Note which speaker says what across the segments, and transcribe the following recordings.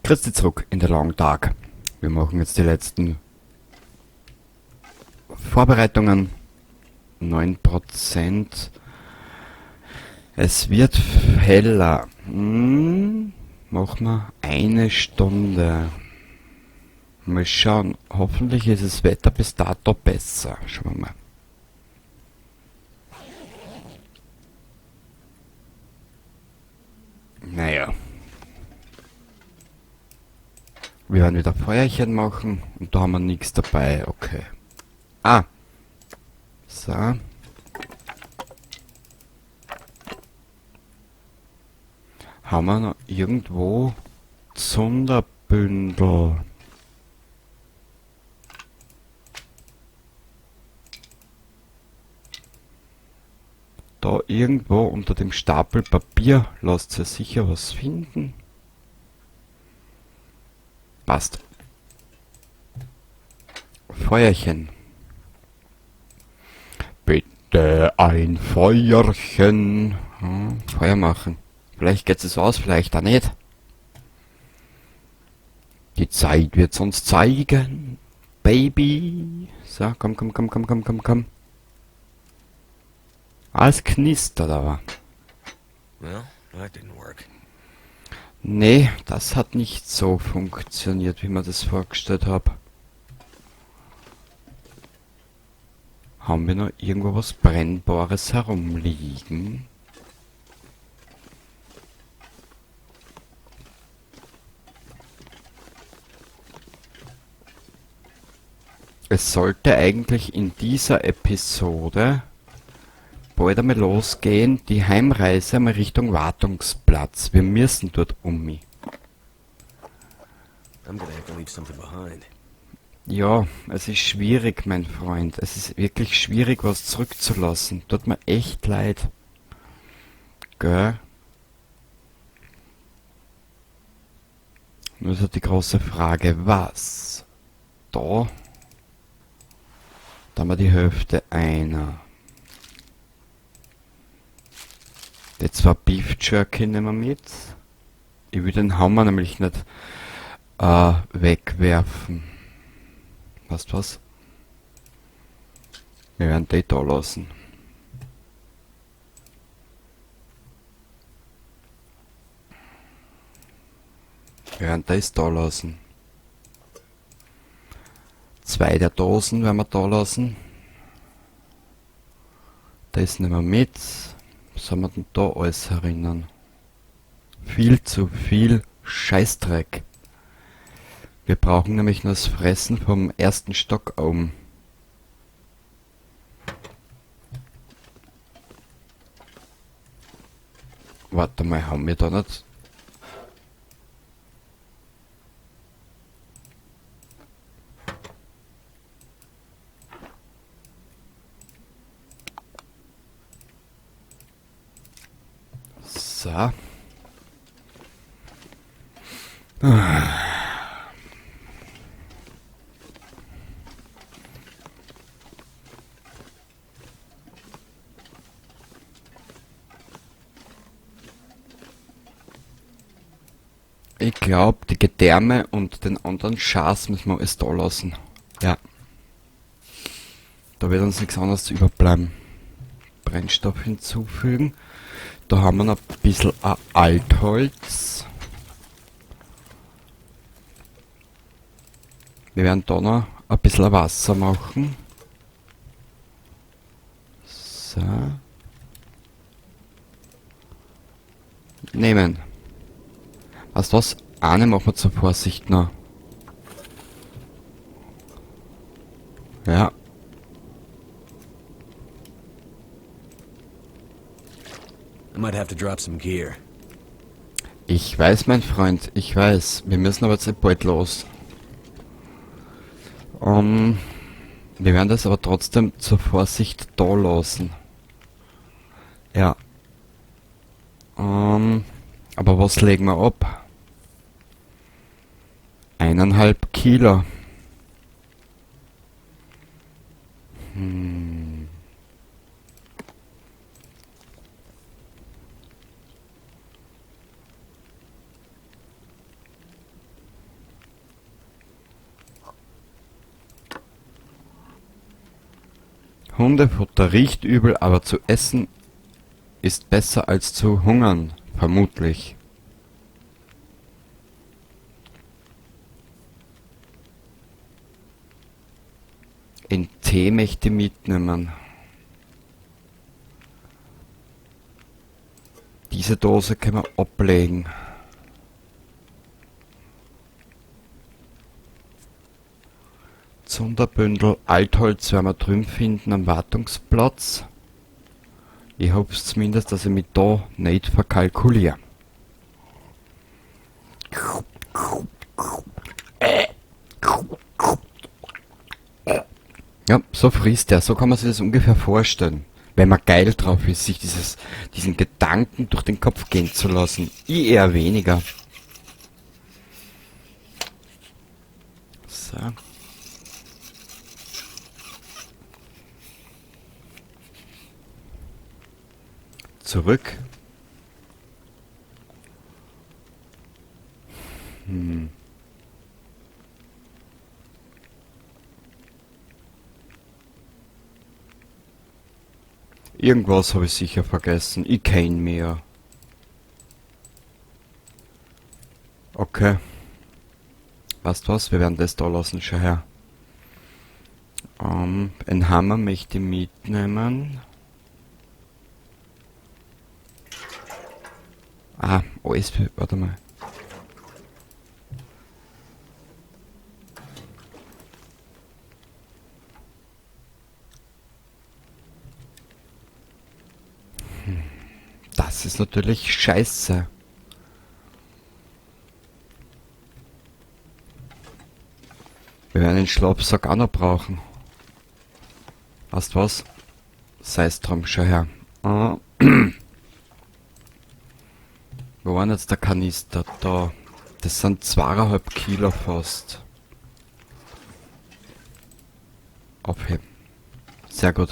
Speaker 1: Grüezi zurück in der Long Dark. Wir machen jetzt die letzten Vorbereitungen. 9%. Es wird heller. Machen wir eine Stunde. Mal schauen. Hoffentlich ist das Wetter bis dato besser. Schauen wir mal. Naja. Wir werden wieder Feuerchen machen und da haben wir nichts dabei. Okay. Ah. So. Haben wir noch irgendwo Zunderbündel? Da irgendwo unter dem Stapel Papier lasst ihr sicher was finden. Passt. Feuerchen. Bitte ein Feuerchen. Feuer machen. Vielleicht geht es aus, vielleicht auch nicht. Die Zeit wird's uns zeigen. Baby. So, komm, komm, komm, komm, komm, komm, komm. Alles knistert aber.
Speaker 2: Well, that didn't work.
Speaker 1: Nee, das hat nicht so funktioniert, wie man das vorgestellt hab. Haben wir noch irgendwo was Brennbares herumliegen? Es sollte eigentlich in dieser Episode bald einmal losgehen, die Heimreise einmal Richtung Wartungsplatz. Wir müssen dort um mich.
Speaker 2: I'm gonna have to leave something behind.
Speaker 1: Ja, es ist schwierig, mein Freund. Es ist wirklich schwierig, was zurückzulassen. Tut mir echt leid. Gell? Nur ist halt die große Frage, was? Da. Da haben wir die Hälfte einer. Die zwei Beef Jerky nehmen wir mit. Ich will den Hammer nämlich nicht wegwerfen. Weißt du was? Wir werden die da lassen. Wir werden das da lassen. 2 der Dosen werden wir da lassen. Das nehmen wir mit. Was haben wir denn da alles herinnen? Viel zu viel Scheißdreck. Wir brauchen nämlich nur das Fressen vom ersten Stock oben. Warte mal, haben wir da nicht... So. Ich glaub, die Gedärme und den anderen Schaß müssen wir alles da lassen. Ja. Da wird uns nichts anderes überbleiben. Brennstoff hinzufügen. Da haben wir noch ein bisschen ein Altholz. Wir werden da noch ein bisschen Wasser machen. So. Nehmen. Weißt du was? Eine machen wir zur Vorsicht noch. Ja.
Speaker 2: I might have to drop some gear.
Speaker 1: Ich weiß, mein Freund, ich weiß. Wir müssen aber jetzt bald los. Wir werden das aber trotzdem zur Vorsicht da lassen. Ja. Aber was legen wir ab? 1,5 Kilo. Hundefutter riecht übel, aber zu essen ist besser als zu hungern, vermutlich. In Tee möchte ich mitnehmen. Diese Dose können wir ablegen. Sonderbündel Altholz werden wir drüben finden am Wartungsplatz. Ich hoffe zumindest, dass ich mich da nicht verkalkuliere. Ja, so frisst er. So kann man sich das ungefähr vorstellen. Wenn man geil drauf ist, sich diesen Gedanken durch den Kopf gehen zu lassen. Ich eher weniger. So. Zurück. Irgendwas habe ich sicher vergessen. Ich kenn mehr. Okay. Weißt du was? Wir werden das da lassen. Schau her. Ein Hammer möchte ich mitnehmen. Ah, alles für, warte mal. Das ist natürlich scheiße. Wir werden den Schlafsack auch noch brauchen. Weißt du was? Sei's drum, schau her. Wo war denn jetzt der Kanister? Da. Das sind 2,5 Kilo fast. Aufheben. Sehr gut.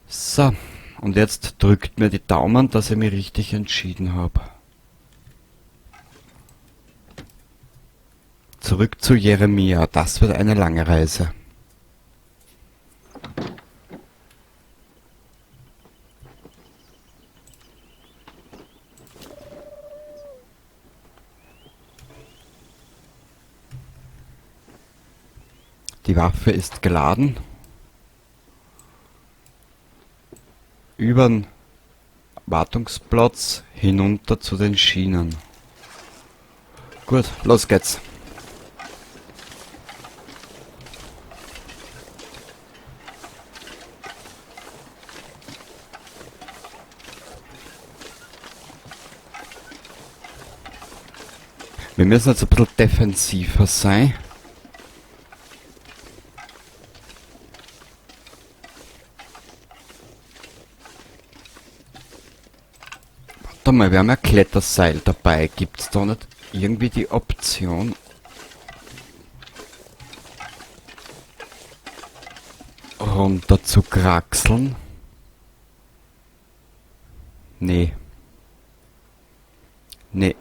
Speaker 1: So. Und jetzt drückt mir die Daumen, dass ich mich richtig entschieden hab. Zurück zu Jeremia. Das wird eine lange Reise. Die Waffe ist geladen. Übern Wartungsplatz hinunter zu den Schienen. Gut, los geht's. Wir müssen jetzt ein bisschen defensiver sein. Warte mal, wir haben ja Kletterseil dabei. Gibt's da nicht irgendwie die Option? Runter zu kraxeln? Nee. Nee.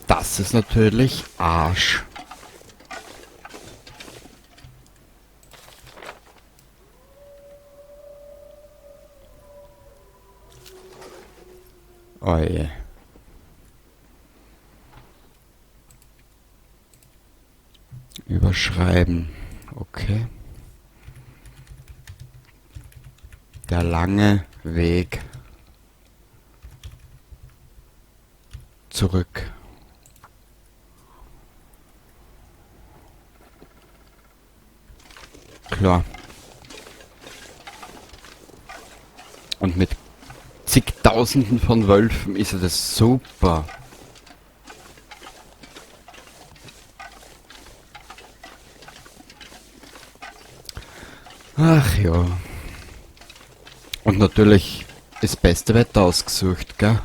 Speaker 1: Das ist natürlich Arsch. Oje. Überschreiben. Okay. Der lange Weg zurück. Klar. Und mit zigtausenden von Wölfen ist ja das super. Ach ja. Und natürlich das beste Wetter ausgesucht, gell?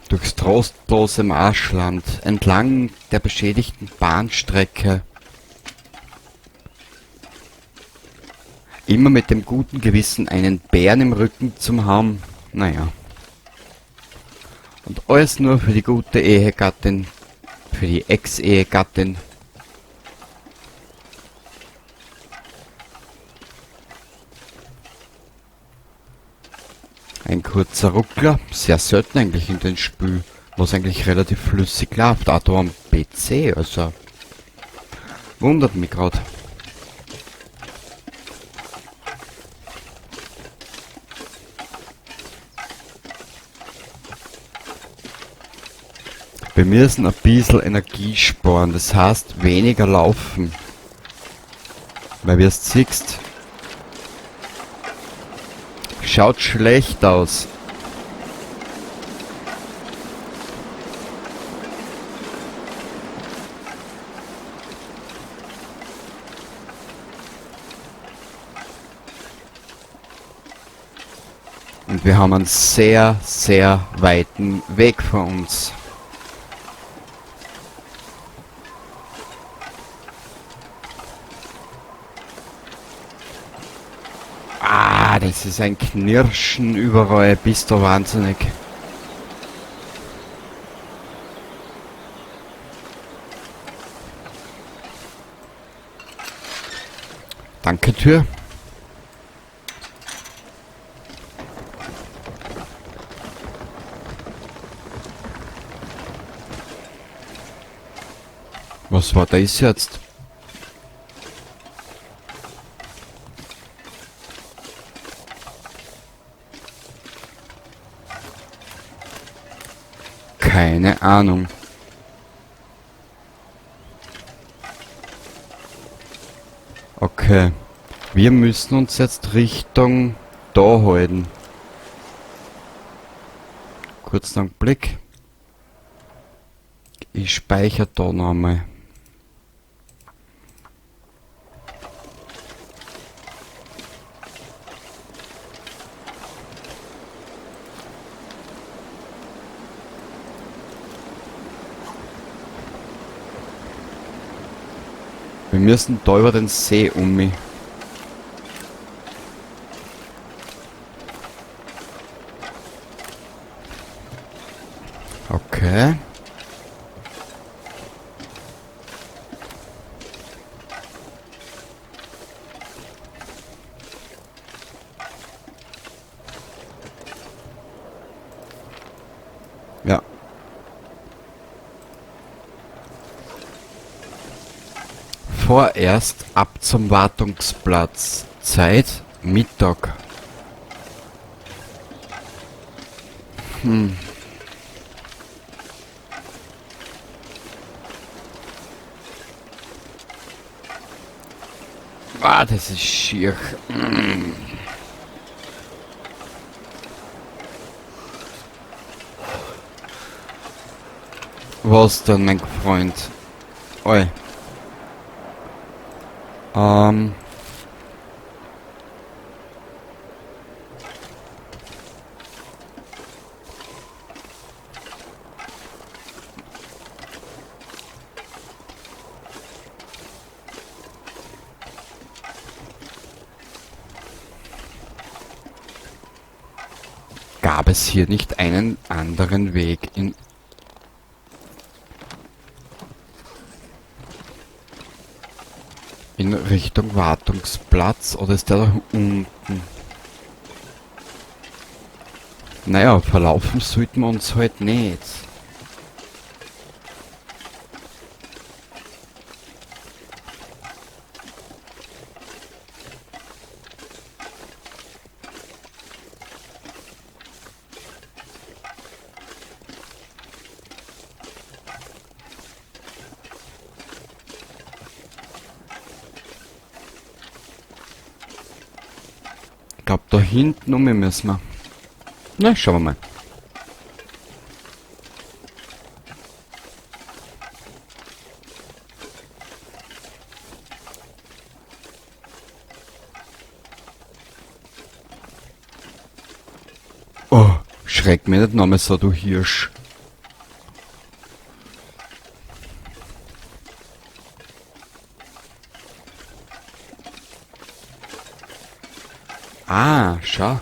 Speaker 1: Durchs trostlose Marschland, entlang der beschädigten Bahnstrecke. Immer mit dem guten Gewissen, einen Bären im Rücken zu haben. Naja. Und alles nur für die gute Ehegattin, für die Ex-Ehegattin. Ein kurzer Ruckler, sehr selten eigentlich in den Spiel, was eigentlich relativ flüssig läuft, auch da am PC, also wundert mich grad. Wir müssen ein bisschen Energie sparen, das heißt weniger laufen. Weil wie es siehst, schaut schlecht aus. Und wir haben einen sehr, sehr weiten Weg vor uns. Ah, das ist ein Knirschen überall, bist du wahnsinnig. Danke, Tür. Was war das jetzt? Keine Ahnung. Okay. Wir müssen uns jetzt Richtung da halten. Kurzen Augenblick. Ich speichere da noch einmal. Wir müssen da über den See um mich. Okay. Ja. Vorerst ab zum Wartungsplatz. Zeit Mittag. Ah, das ist schier. Was denn, mein Freund? Oi. Gab es hier nicht einen anderen Weg in Richtung Wartungsplatz, oder ist der da unten? Naja, verlaufen sollten wir uns halt nicht. Ich glaub, da hinten um müssen wir. Na, schauen wir mal. Oh, schreck mich nicht nochmal so, du Hirsch. Ah, schau.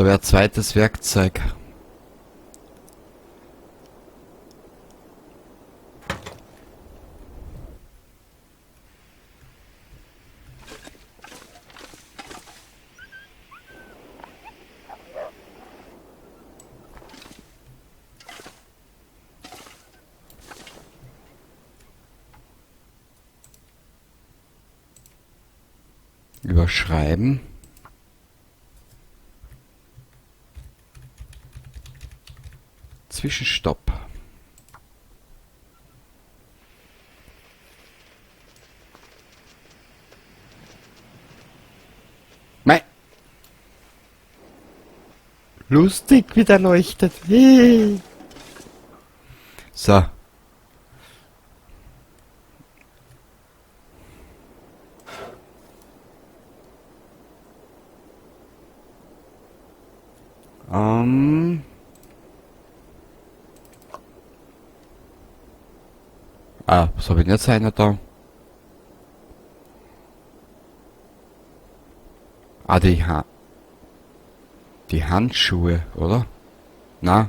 Speaker 1: Da wäre zweites Werkzeug. Überschreiben. Zwischenstopp. Mei. Lustig, wie der leuchtet. Hey. So. Ah, was habe ich denn jetzt einer da? Ah, die Handschuhe, oder? Na?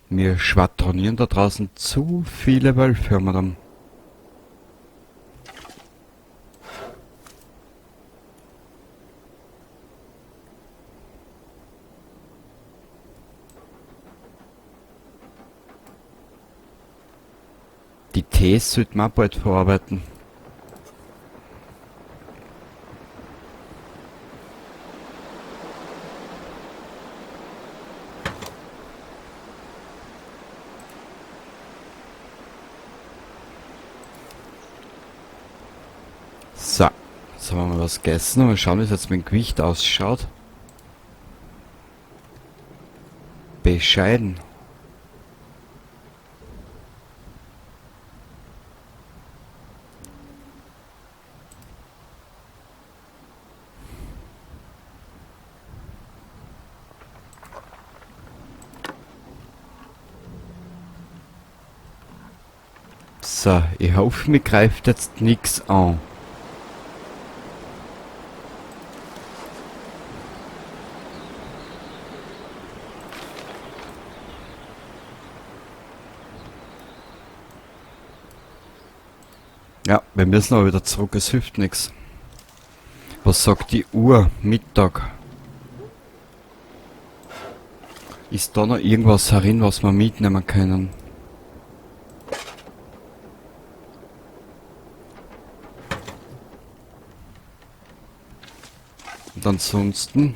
Speaker 1: Wir schwadronieren da draußen zu viele Wölfe, Madame. Die Tees sollten wir auch bald verarbeiten. So, jetzt haben wir mal was gegessen. Mal schauen, wie es jetzt mit dem Gewicht ausschaut. Bescheiden. So, ich hoffe, mir greift jetzt nix an. Ja, wir müssen aber wieder zurück, es hilft nix. Was sagt die Uhr? Mittag. Ist da noch irgendwas herin, was wir mitnehmen können? Und ansonsten...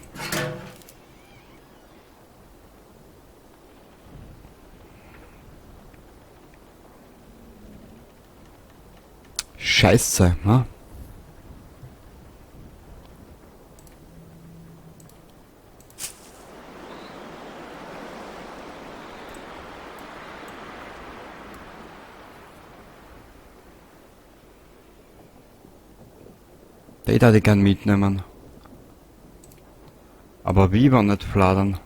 Speaker 1: Scheiße, ne? Den würde ich gern mitnehmen. Aber wie, wenn nicht fladern?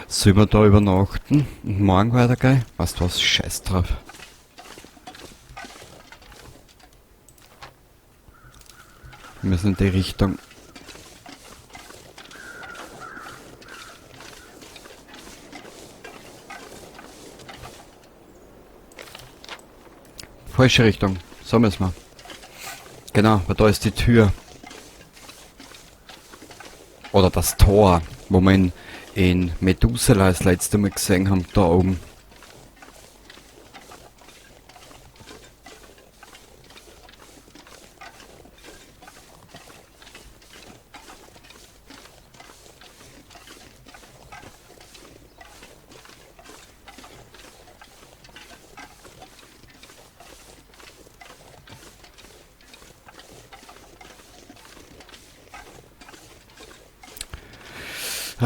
Speaker 1: Sollen wir da übernachten und morgen weitergehen? Weißt du was? Scheiß drauf. Wir müssen in die Richtung. Falsche Richtung. So müssen wir. Genau, weil da ist die Tür. Oder das Tor, wo wir in Methuselah das letzte Mal gesehen haben, da oben.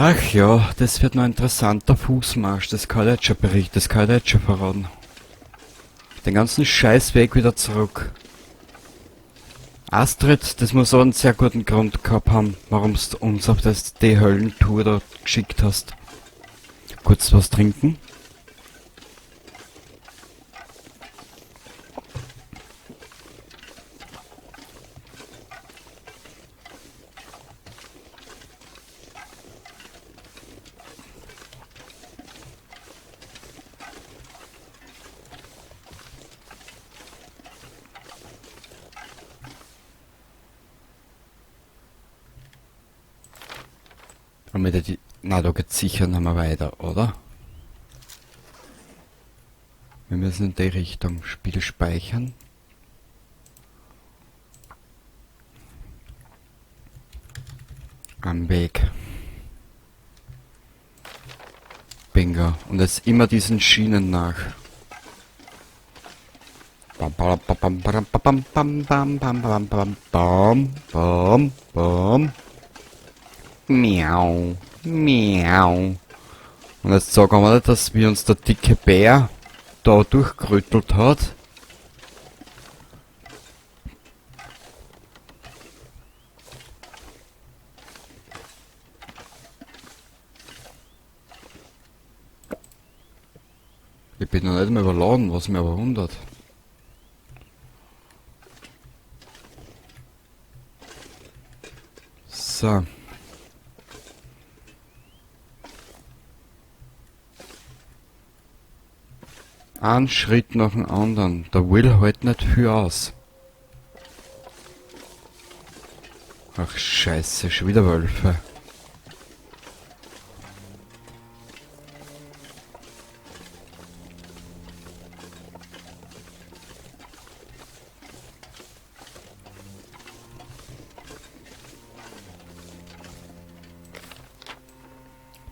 Speaker 1: Ach ja, das wird noch ein interessanter Fußmarsch, das kann ich jetzt schon berichten, das kann ich jetzt schon verraten. Den ganzen Scheißweg wieder zurück. Astrid, das muss auch einen sehr guten Grund gehabt haben, warum du uns auf die Höllentour da geschickt hast. Kurz was trinken. Na, da geht's sicher noch mal weiter, oder? Wir müssen in die Richtung. Spiel speichern. Am Weg. Bingo. Und jetzt immer diesen Schienen nach. Bam, bam, bam, bam, bam, bam, bam, bam, bam, bam, bam, bam, bam. Miau. Miau. Und jetzt sagen wir nicht, dass wir uns der dicke Bär da durchgerüttelt hat. Ich bin noch nicht mal überladen, was mich aber wundert. So. Ein Schritt nach dem anderen. Der Will hält nicht viel aus. Ach scheiße, schon wieder Wölfe.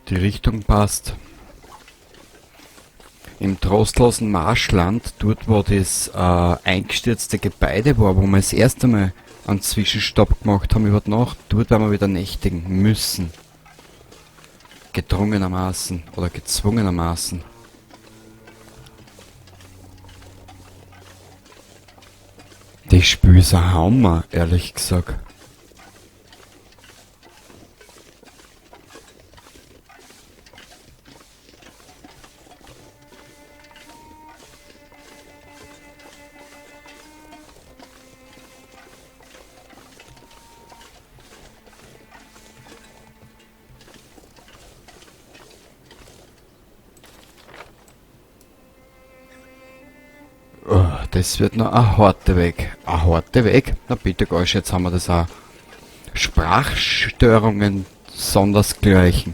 Speaker 1: Die Richtung passt. Im trostlosen Marschland, dort wo das eingestürzte Gebäude war, wo wir das erste Mal einen Zwischenstopp gemacht haben über die Nacht, dort werden wir wieder nächtigen müssen. Gedrungenermaßen oder gezwungenermaßen. Das Spiel ist ein Hammer, ehrlich gesagt. Das wird noch ein harter Weg. Ein harter Weg? Na bitte, Gosch, jetzt haben wir das auch. Sprachstörungen sondersgleichen.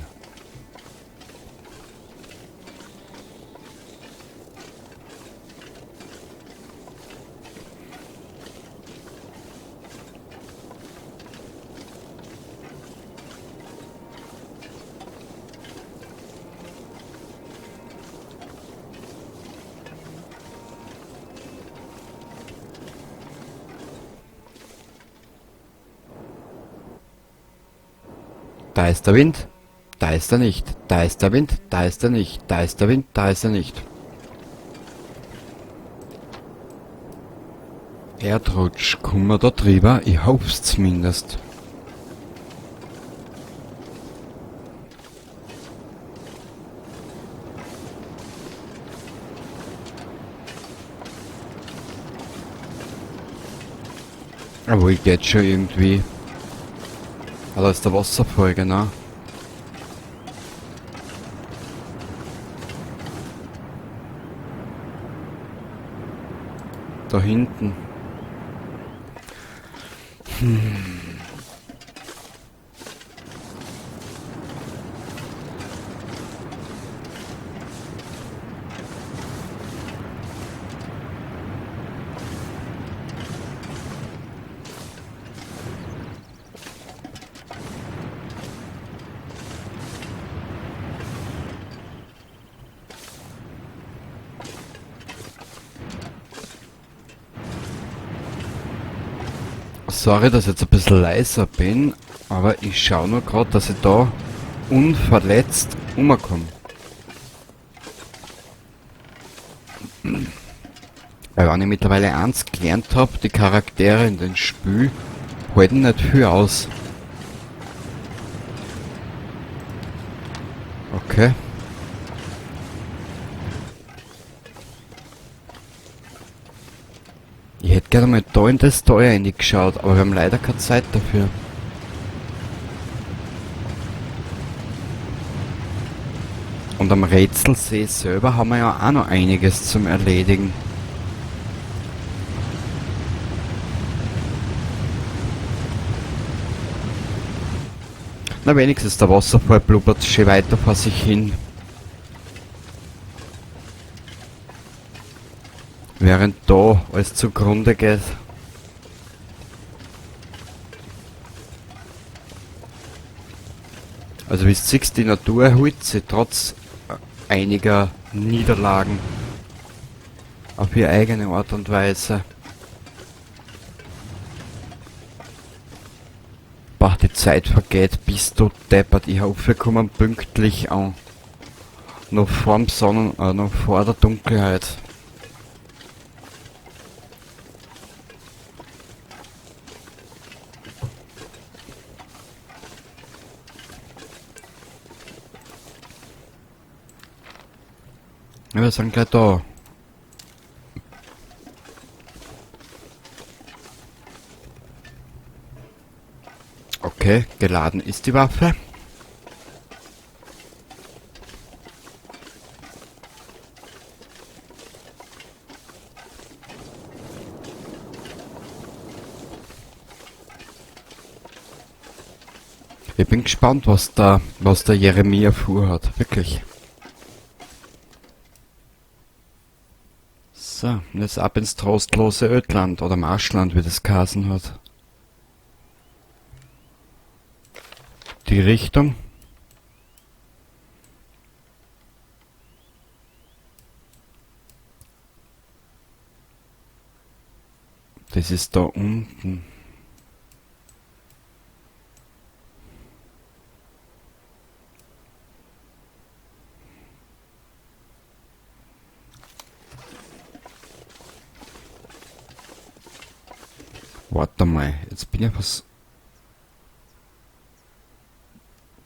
Speaker 1: Da ist der Wind, da ist er nicht, da ist der Wind, da ist er nicht, da ist der Wind, da ist er nicht. Erdrutsch, kommen wir da drüber? Ich hoff's zumindest. Aber ich geht schon irgendwie. Ah, da ist der Wasserfall, genau. Da hinten. Sorry, dass ich jetzt ein bisschen leiser bin, aber ich schau nur grad, dass ich da unverletzt rumkomme. Weil wenn ich mittlerweile eins gelernt habe, die Charaktere in den Spiel halten nicht viel aus. Okay. Ich hätte gerne mal da in das Tor reingeschaut, aber wir haben leider keine Zeit dafür. Und am Rätselsee selber haben wir ja auch noch einiges zum Erledigen. Na wenigstens der Wasserfall blubbert schön weiter vor sich hin. Während da alles zugrunde geht. Also wie du siehst, die Natur erholt sich trotz einiger Niederlagen auf ihre eigene Art und Weise. Bah, die Zeit vergeht, bist du deppert. Ich hoffe, wir kommen pünktlich an. Noch vorm Sonnen, noch vor der Dunkelheit. Ja, wir sind gleich da. Okay, geladen ist die Waffe. Ich bin gespannt, was der Jeremia vorhat. Wirklich. So, und jetzt ab ins trostlose Ödland oder Marschland, wie das geheißen hat. Die Richtung. Das ist da unten. Warte mal, jetzt bin ich was...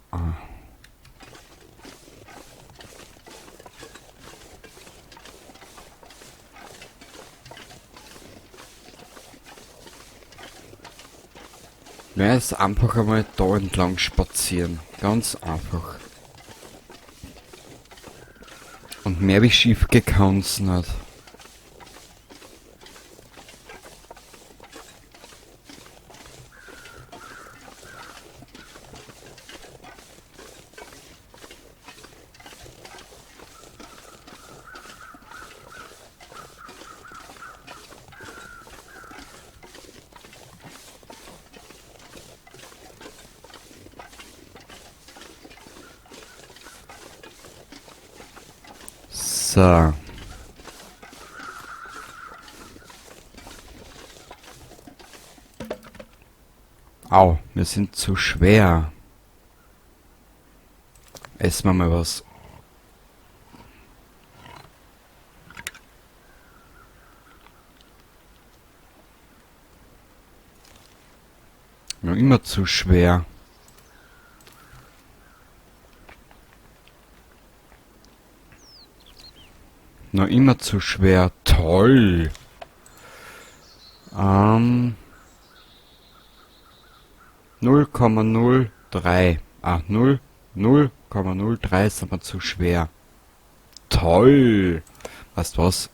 Speaker 1: Ah. Ja, jetzt einfach einmal da entlang spazieren. Ganz einfach. Und mehr wie schief gekannt's nicht. So. Au, wir sind zu schwer. Essen wir mal was. Noch immer zu schwer. Noch immer zu schwer. Toll. 0,03. Ah, 0, 0,03 ist aber zu schwer. Toll. Weißt du was?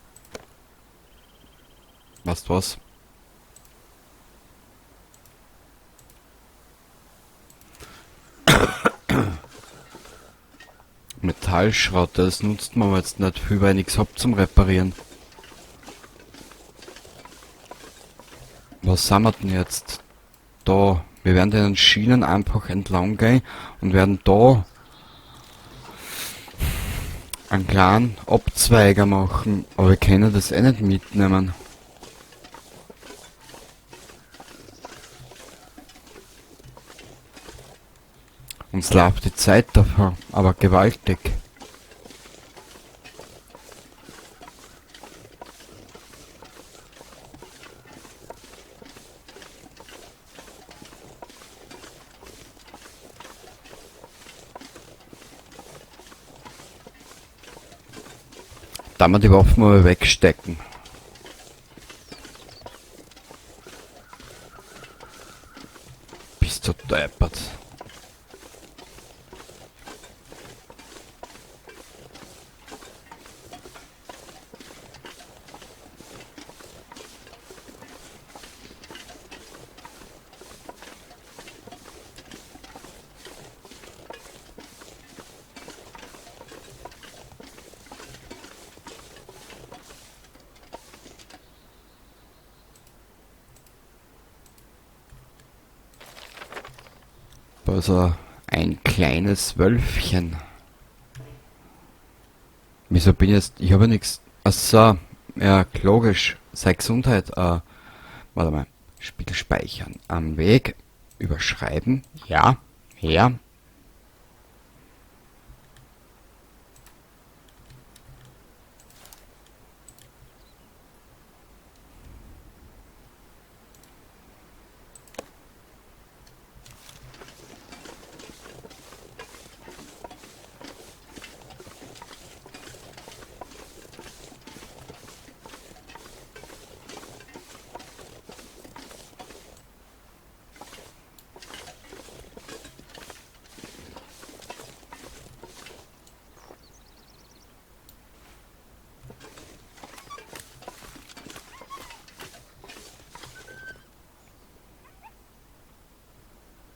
Speaker 1: Weißt du was? Metallschrott, das nutzt man aber jetzt nicht viel, weil ich nichts hab zum Reparieren. Was sind wir denn jetzt? Da. Wir werden den Schienen einfach entlang gehen und werden da einen kleinen Abzweiger machen. Aber wir können das eh nicht mitnehmen. Uns läuft die Zeit davon, aber gewaltig. Da wir die Waffen mal wegstecken. Bist du deppert. Also ein kleines Wölfchen. Wieso bin ich jetzt... Ich habe ja nichts... Achso, ja, logisch. Sei Gesundheit. Warte mal. Spiegel speichern. Am Weg. Überschreiben. Ja. Ja.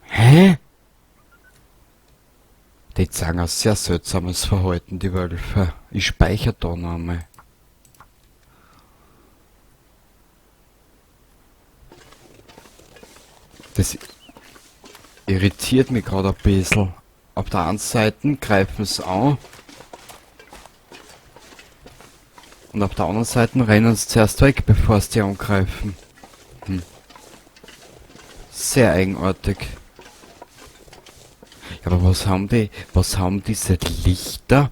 Speaker 1: Hä? Die zeigen ein sehr seltsames Verhalten, die Wölfe. Ich speichere da noch einmal. Das irritiert mich gerade ein bisschen. Auf der einen Seite greifen sie an. Und auf der anderen Seite rennen sie zuerst weg, bevor sie die angreifen. Sehr eigenartig. Aber was haben diese Lichter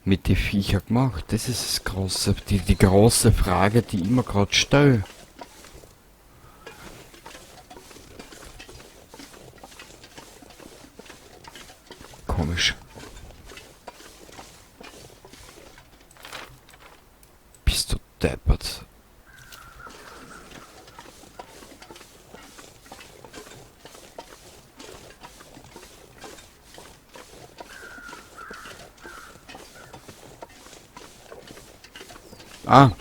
Speaker 1: mit den Viecher gemacht? Das ist das große, die große Frage, die ich mir grad stelle. Komisch. Bist du deppert? Ah,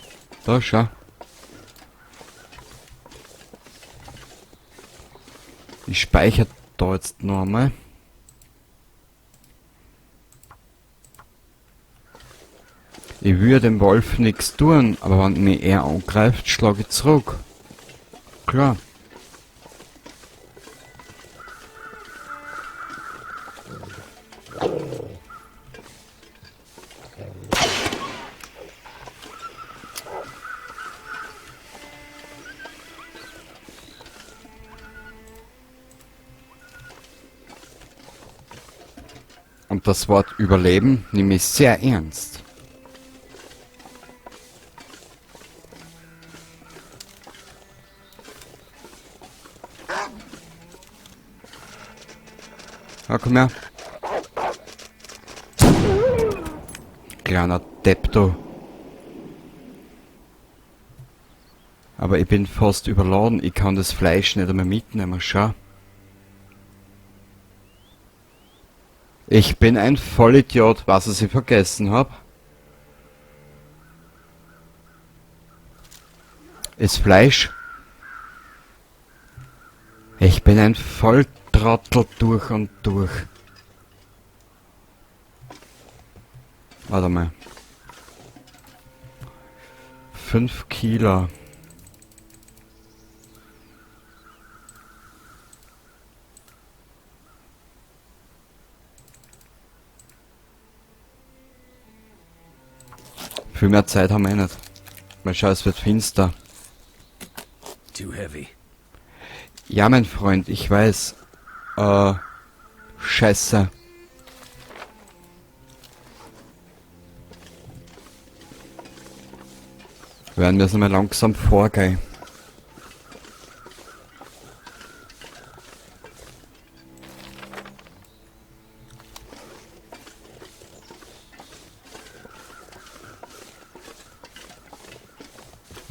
Speaker 1: da schau. Ich speichere da jetzt noch einmal. Ich würde dem Wolf nichts tun, aber wenn mich er angreift, schlage ich zurück. Klar. Und das Wort Überleben nehme ich sehr ernst. Ja, komm her. Kleiner Depp, du. Aber ich bin fast überladen. Ich kann das Fleisch nicht einmal mitnehmen. Schau. Ich bin ein Vollidiot, was ich vergessen hab. Ist Fleisch. Ich bin ein Volltrottel durch und durch. Warte mal. 5 Kilo. Viel mehr Zeit haben wir eh nicht. Mal schauen, es wird finster.
Speaker 2: Too heavy.
Speaker 1: Ja, mein Freund, ich weiß. Scheiße. Werden wir es einmal langsam vorgehen.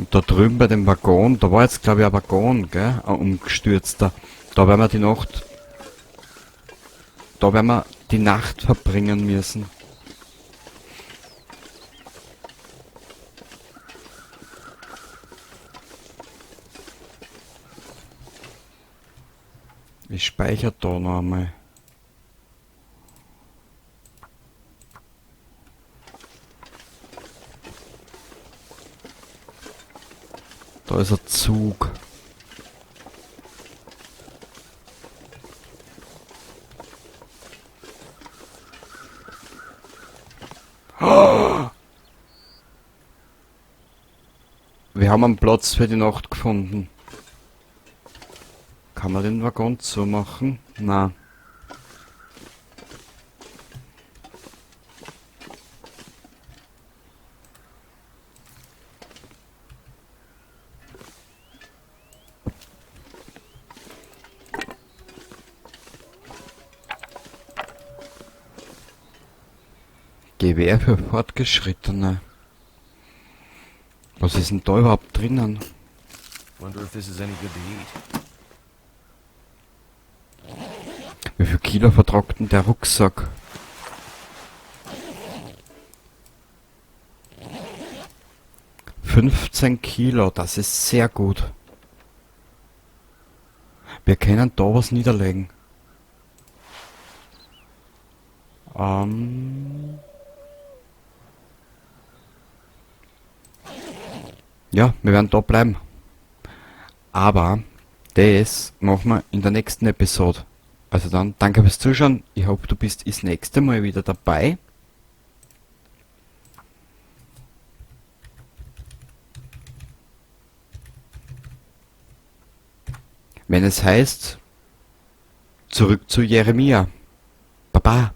Speaker 1: Und da drüben bei dem Waggon, da war jetzt glaube ich ein Waggon, gell? Ein umgestürzter. Da werden wir die Nacht... Da werden wir die Nacht verbringen müssen. Ich speichere da noch einmal. Da ist ein Zug. Oh! Wir haben einen Platz für die Nacht gefunden. Kann man den Waggon zumachen? Na. Gewehr für Fortgeschrittene. Was ist denn da überhaupt drinnen?
Speaker 2: Wonder if this is any good to eat.
Speaker 1: Wie viel Kilo vertragt denn der Rucksack? 15 Kilo, das ist sehr gut. Wir können da was niederlegen. Ja, wir werden da bleiben. Aber das machen wir in der nächsten Episode. Also dann, danke fürs Zuschauen. Ich hoffe, du bist das nächste Mal wieder dabei. Wenn es heißt, zurück zu Jeremia. Baba.